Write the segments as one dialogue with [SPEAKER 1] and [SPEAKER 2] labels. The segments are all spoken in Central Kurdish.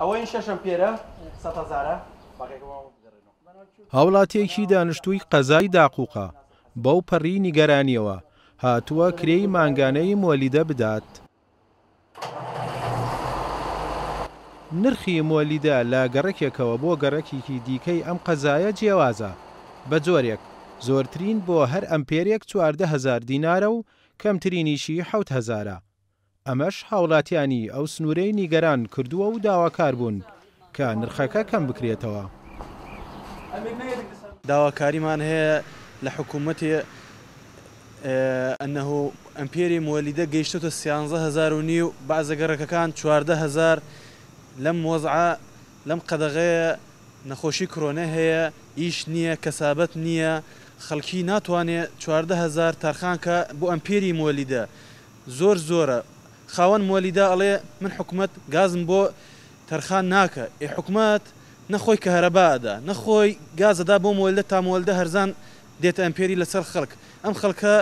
[SPEAKER 1] ئەوەی شەشەم پێرە سەهزارە.
[SPEAKER 2] هاوڵاتییەکی دانیشتووی قەزای داقوقە بەو پەڕی نیگەرانییەوە هاتووە کرێی مانگانەی مۆلیدە بدات. نرخی مۆلیدە لە گەڕەکێکەوە بۆ گەڕەکێکی دیکەی ئەم قەزایە جیاوازە، بە جۆرێک زۆرترین بۆ هەر ئەمپێرێک 14 هەزار دینارە و کەمترینیشی 7 هەزارە. ئەمەش هاوڵاتیانی ئەو سنوورەی نیگەران کردووە و داواکار بوون کە نرخەکە کەم بکرێتەوە.
[SPEAKER 3] داواکاریمان هەیە لە حکوومەتی ئەنه ئەمپێری مۆلیدە گەیشتۆتە 13 هەزار و نیو، بەعزە گەڕەکەکان 14 هەزار. لەم وەزعە، لەم قەدەغەیە، نەخۆشی کرۆنە هەیە، ئیش نییە، کەسابەت نییە، خەڵکی ناتوانێت 14 هەزار تەرخانکە بۆ ئەمپێری مۆلیدە، زۆر زۆرە. خاوەن مۆلیدە ئەڵێ من حکومەت گازم بۆ تەرخان ناکە. ئێ حکومەت نەخۆی کەهرەبا ئەدا، نەخۆی گازەدا بۆ مۆلیدە، تا مۆلیدە هەرزان دێتە ئەمپێری لەسەر خەڵک. ئەم خەڵکە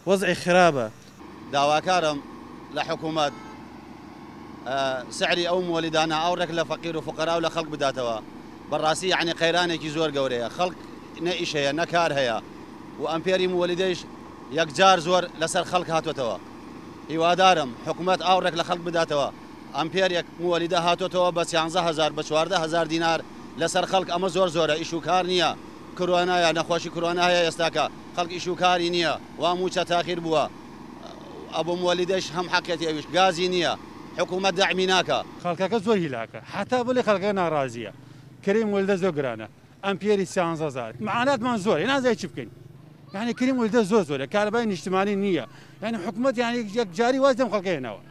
[SPEAKER 3] وەزعی خراپە.
[SPEAKER 4] داواکارم لە حکوومەت سعری ئەو مۆلیدانە ئاوڕێک لە فەقیر و فقەرا و لە خەڵک بداتەوە. بەڕاستی یعنی قەیرانێکی زۆر گەورەیە، خەڵک نە ئیش هەیە نە کار هەیە و ئەمپێری مۆلیدەیش یەکجار زۆر لەسەر خەڵک هاتۆتەوە. هیوادارم حکوومەت ئاوڕێک لە خەڵک بداتەوە. ئەمپێرێک مۆلیدە هاتۆتەوە بە 13 هەزار، بە 14 هەزار دینار لەسەر خەڵک، ئەمە زۆر زۆرە. ئیش و کار نییە، کرۆنایە، نەخۆشی کرۆنا هەیە، ئێستاکە خەڵک ئیش و کاری نییە، وا موچە تاخیر بووە. ئەبۆ مۆلیدەش هەم حەقیەتی، ئەویش گازی نییە، حکوومەت دەعمی ناکە.
[SPEAKER 5] خەڵکەکە زۆر هیلاکە، حتا بڵێ خەڵکەکە ناڕازیە. کرێی مۆلیدە زۆر گرانە، ئەمپێری 13 هەزار، معاناتمان زۆر، نازای چی بکەین. یعنی کرێی مۆلیدە زۆر زۆرە، کارەبای نیشتمانی نییە، یعنی حکوومەت یعنی یەکجاری واز لەم خەڵکە هێناوە.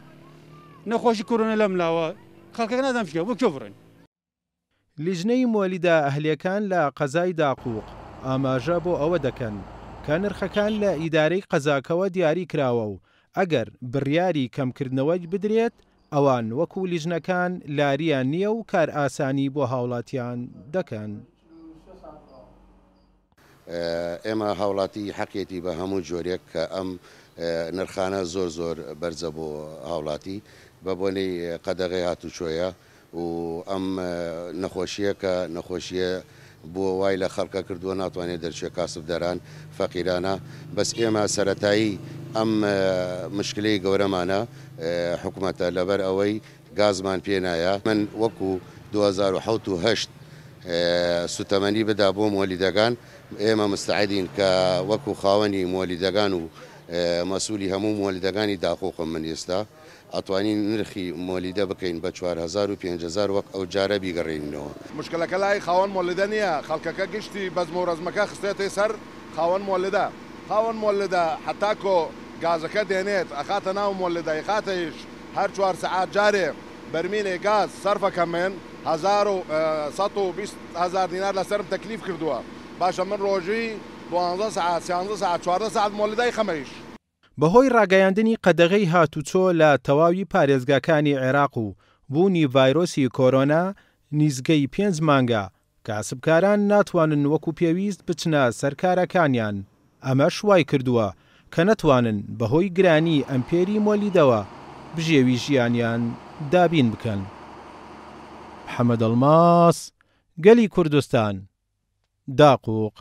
[SPEAKER 5] نەخۆشی کۆرۆنا لەم لاوە، خەڵکەکە نازانم چی بۆ کوێ بڕۆین.
[SPEAKER 2] لیژنەی مۆلیدە ئەهلیەکان لە قەزای داقوق ئاماژە بۆ ئەوە دەکەن کە نرخەکان لە ئیدارەی قەزاکەوە دیاری کراوە و ئەگەر بڕیاری کەمکردنەوەی بدرێت ئەوان وەکو لیژنەکان لاریان نییە و کارئاسانی بۆ هاوڵاتیان دەکەن.
[SPEAKER 6] ئێمە هاوڵاتی حەقیەتی بە هەموو جۆرێک کە ئەم نرخانە زۆر زۆر بەرزە بۆ هاوڵاتی بە بۆنەی قەدەغەی هاتوچۆیە و ئەم نەخۆشیە کە نەخۆشیە بووە وای لە خەڵکە کردووە ناتوانێت دەرچێ، کاسبدەران فەقیرانە. بەس ئێمە سەتایی ئەم مشکلەی گەورەمانە حکوومەتە، لەبەر ئەوەی گازمان پێ نایە. من وەکو 2007 و 8 سوتەمەنی بدا بۆ مۆلیدەکان، ئێمە مستعدین کە وەکو خاوەنی مۆلیدەکان و مەسوولی هەموو مۆلیدەکانی داقوقم، من ئێستا ئەتوانین نرخی مۆلیدە بکەین بە 4000 و 5000، وەک ئەو جارە بیگەڕێنینەوە.
[SPEAKER 7] مشکلەکە لای خاوەن مۆلیدە نییە، خەڵکەکە گشتی بەزم و ڕەزمەکە خستێتێ سەر خاوەن مۆلیدە. خاوەن مۆلیدە حتاکۆ گازەکە دێنێت ئەخاتە ناو مۆلیدە ئەیخاتەیش، هەر 4 سەعات جارێ بەرمیلێ گاز سەرفەکە. من 1120 هەزار دینار لەسەرم تەکلیف کردووە. باشە، من ڕۆژی 12 سەعات، 13 سەعات، 14 سەعات مۆلیدای خەمەیش.
[SPEAKER 2] بەهۆی ڕاگەیاندنی قەدەغەی هاتوچۆ لە تەواوی پارێزگاکانی عێراق و بوونی ڤایرۆسی کۆرۆنا، نیزگەی 5 مانگە کاسبکاران ناتوانن وەکو پێویست بچنە سەرکارەکانیان. ئەمەش وای کردووە کە نەتوانن بەهۆی گرانی ئەمپێری مۆلیدەوە بژێوی ژیانیان دابین بکەن. محەممەد ئەڵماس، گەلی کوردستان، داقوق.